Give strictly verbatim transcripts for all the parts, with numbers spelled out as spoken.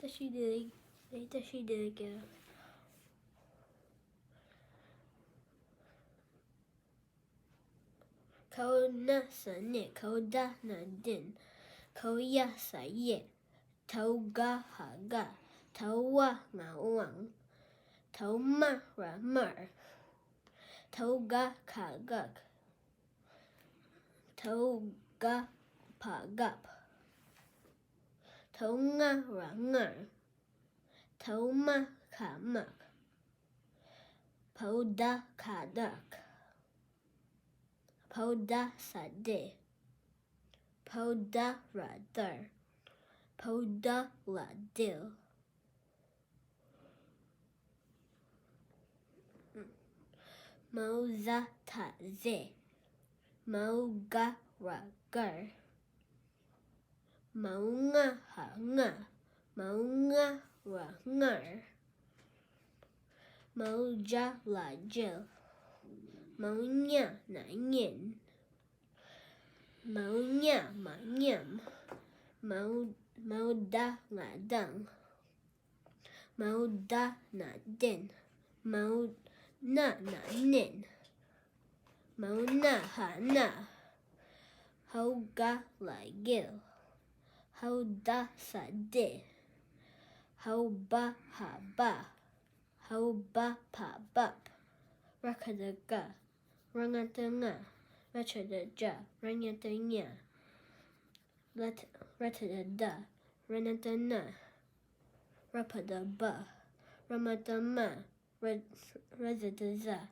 བཀྲ་ཤིས་བདེ་ལེགས། བཀྲ་ཤིས་བདེ་ལེགས། ཁའོ་ན་ས་གནས། ཁའོ་ད་ན་གདན། ཁའོ་ཡ་ས་གཡས། ཐའོ་ག་ཧ་དགའ། ཐའོ་བ་ང་དབང་། ཐའོ་མ་ར་དམར། ཐའོ་ག་ཁ་དགའ། ཐའོ་ག་བ་དགའ། ཐའོ་ང་ར་དངར། ཐའོ་མ་ཁ་དམག། བའོ་ད་ཁ་བདག། བའོ་ད་ས་བདེ། བའོ་ད་ར་དར། བའོ་ད་ལ་དལ། མའོ་ཟ་ད་ཟས། མའོ་ག་ར་དགར། མའོ་ང་ཧ་དངའ། མའོ་ང་ར་དངར། མའོ་ཇ་ལ་མཇལ། མའོ་ཉ་ན་མཉན། མའོ་ཉ་མ་མཉམ། མའོ་མའོ་ད་ང་དང་། མའོ་ད་ན་བདེན། མའོ་ན་ན་མནན། མའོ་ན་ཧ་དངའ། ཧའོ་ག་ལ་རྒྱལ། ཧའོ་ད་ས་བདེ། ཧའོ་བ་ཧ་དབའ། ཧའོ་བ་བ་དབབ། ར་ག་བཏགས་རྒ། ར་ང་བཏགས་རྔ། ར་ཇ་བཏགས་རྗ། ར་ཉ་བཏགས་རྙ། ལ་ད་ར་ད་བཏགས་རྡ། ར་ན་བཏགས་རྣ། ར་བ་བཏགས་རྦ། ར་མ་བཏགས་རྨ། ར་ར་ཛ་བཏགས་རྫ།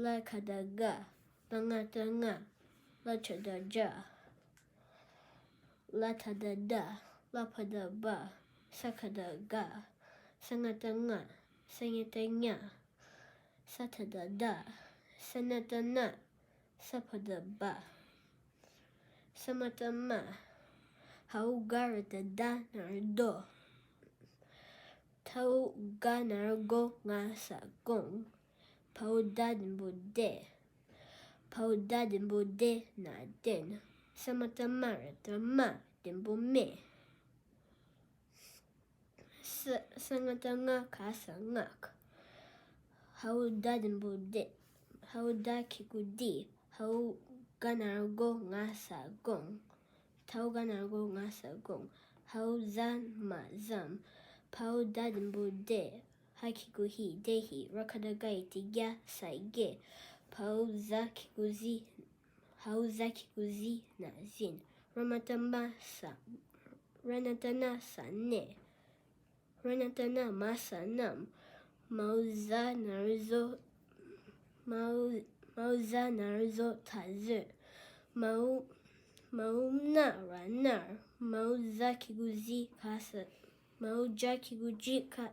ལ་ག་བཏགས་ལྒ། ལ་ང་བཏགས་ལྔ། ལ་ཇ་བཏགས་ལྗ། ལ་ད་བཏགས་ལྡ། ལ་བ་བཏགས་ལྦ། ས་ག་བཏགས་སྒ། ས་ང་བཏགས་སྔ། ས་ཉ་བཏགས་སྙ། ས་ད་བཏགས་སྡ། ས་ན་བཏགས་སྣ། ས་བ་བཏགས་སྦ། ས་མ་བཏགས་སྨ། ཧའོ་ག་ར་བཏགས་རྡ་ན་རོ་རྡོ། ཐའོ་ག་ན་རོ་གོ་ང་ས་དགོངས། བའོ་ད་འགྲེང་བུ་བདེ། བའོ་ད་འགྲེང་བུ་བདེ་ན་བདེན། ས་མ་བཏགས་སྨ་ར་བཏགས་སྨྲ། འགྲེང་བུ་སྨྲེ། ས་ས་ང་བཏགས་སྔ་ག་ས་སྔགས། ཧའོ་ད་འགྲེང་བུ་བདེ། ཧའོ་ད་གི་གུ་བདེ། ཧའོ་ག་ན་རོ་གོ་ང་ས་དགོངས། ཐའོ་ག་ན་རོ་གོ་ང་ས་དགོངས། ཧའོ་ཟ་མ་ཟམ། བའོ་ད་འགྲེང་བུ་བདེ། ཧ་གི་གུ་ཧི་བདེ་ཧི། ར་ག་བཏགས་རྒ་ཡ་བཏགས་རྒྱ་ས་རྒྱས། བའོ་ཟ་གི་གུ་ཟི། ཧའོ་ཟ་གི་གུ་ཟི་ན་ཟིན། ར་མ་བཏགས་རྨ་ས། ར་ན་བཏགས་རྣ་ས་གནས། ར་ན་བཏགས་རྣ་མ་ས་རྣམས། མའོ་ཟ་ན་རོ་ཟོ། མའོ་མའོ་ཟ་ན་རོ་ཟོ་ད་བཟོད། མའོ་མའོ་ན་ར་རྣར། མའོ་ཟ་གི་གུ་ཟི་ག་ས། མའོ་ཇ་གི་གུ་ཇི་ག།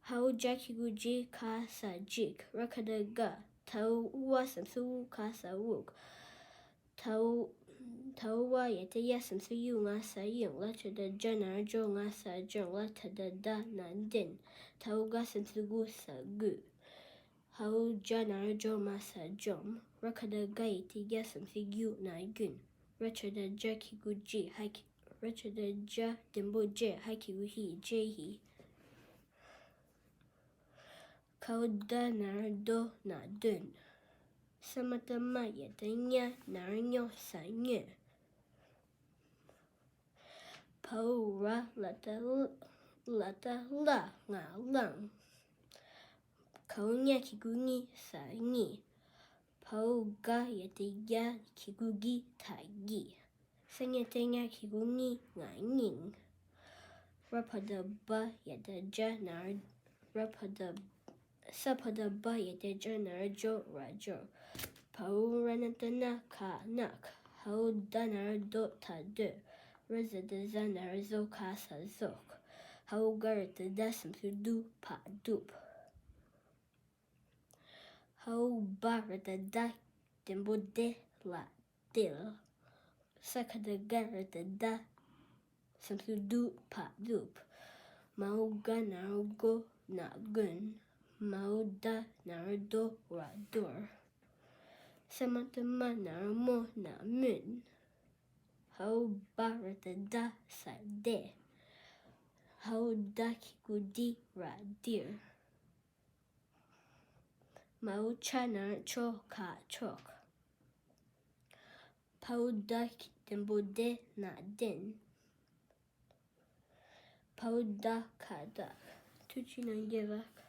ཧའོ་ཇ་གི་གུ་ཇི་ག་ས་འཇིག། ར་ག་བཏགས་རྒ། ཐའོ་བ་ཟམ་སུ་བུ་ག་ས་དབུགས། ཐའོ་ཐའོ་བ་ཡ་བཏགས་ཡ་ཟམ་སུ་ཡུ་ང་ས་ཡུངས། ལ་ཇ་བཏགས་ལྗ་ན་རོ་ལྗོ་ང་ས་ལྗོངས། ལ་ད་བཏགས་ལྡ་ན་ལྡན། ཐའོ་ག་ཟམ་སུ་གུ་ས་བསྒུས། ཧའོ་ཇ་ན་རོ་ཇོ་མ་ས་འཇོམས། ར་ག་བཏགས་རྒ་ཡ་བཏགས་རྒྱ་ཟམ་སུ་རྒྱུ་ན་རྒྱུན། ར་ཇ་བཏགས་རྗ་གི་གུ་རྗེ། ཧ་གི་ར་ཇ་བཏགས་རྗ་འགྲེང་བུ་རྗེ། ཧ་གི་གུ་ཧི་རྗེ་ཧི། ཁའོ་ད་ན་རོ་དོ་ན་དོན། ས་མ་བཏགས་སྨ་ཡ་བཏགས་སྨྱ་ན་རོ་སྨྱོ་ས་སྨྱོས། བའོ་ར་ལ་བཏགས་ར་ལ་བཏགས་རླ་ང་རླངས། གའོ་ཉ་གི་གུ་ཉི་ས་གཉིས། བའོ་ག་ཡ་བཏགས་གྱ་གི་གུ་གྱི་ད་གྱིས། ས་ཉ་བཏགས་སྙ་གི་གུ་སྙི་ང་སྙིང་། ར་བ་བཏགས་རྦ་ཡ་བཏགས་རྦྱ་ན་རོ་ར་བ་བཏགས་ས་བ་བཏགས་སྦ་ཡ་བཏགས་སྦྱ་ན་རོ་སྦྱོ་ར་སྦྱོར། བའོ་ར་ན་བཏགས་རྣ་ག་རྣག། འའོ་ད་ན་རོ་འདོ་ད་འདོད། ར་ཛ་བཏགས་རྫ་ན་རོ་རྫོ་ག་ས་རྫོགས། འའོ་ག་ར་བཏགས་གདའ་ཟམ་གདུ་བ་གདུབ། འའོ་བ་ར་བཏགས་བདའ་འགྲེང་བུ་བདེ་ལ་བདེལ། ས་ག་བཏགས་སྒ་ར་བཏགས་སྒྲ་ཟམ་གདུ་བ་གདུབ། མའོ་ག་ན་རོ་སྒོ་ན་དགོན། མའོ་ད་ན་རོ་དོ་ར་དོར། ས་མ་བཏགས་སྨ་ན་རོ་སྨོ་ན་སྨོན། ཧའོ་བ་ར་བཏགས་བདའ་ས་བདས། ཧའོ་ད་གི་གུ་དི་ར་དིར། མའོ་ཆ་ན་ཆོ་ག་ཆོག། ཕའོ་ད་གི་ལྡེམ་པོ་དེ་ན་བདེན། ཕའོ་ད་ག་བདག། ཐུགས་རྗེ་གནང་རྒྱལ་བ།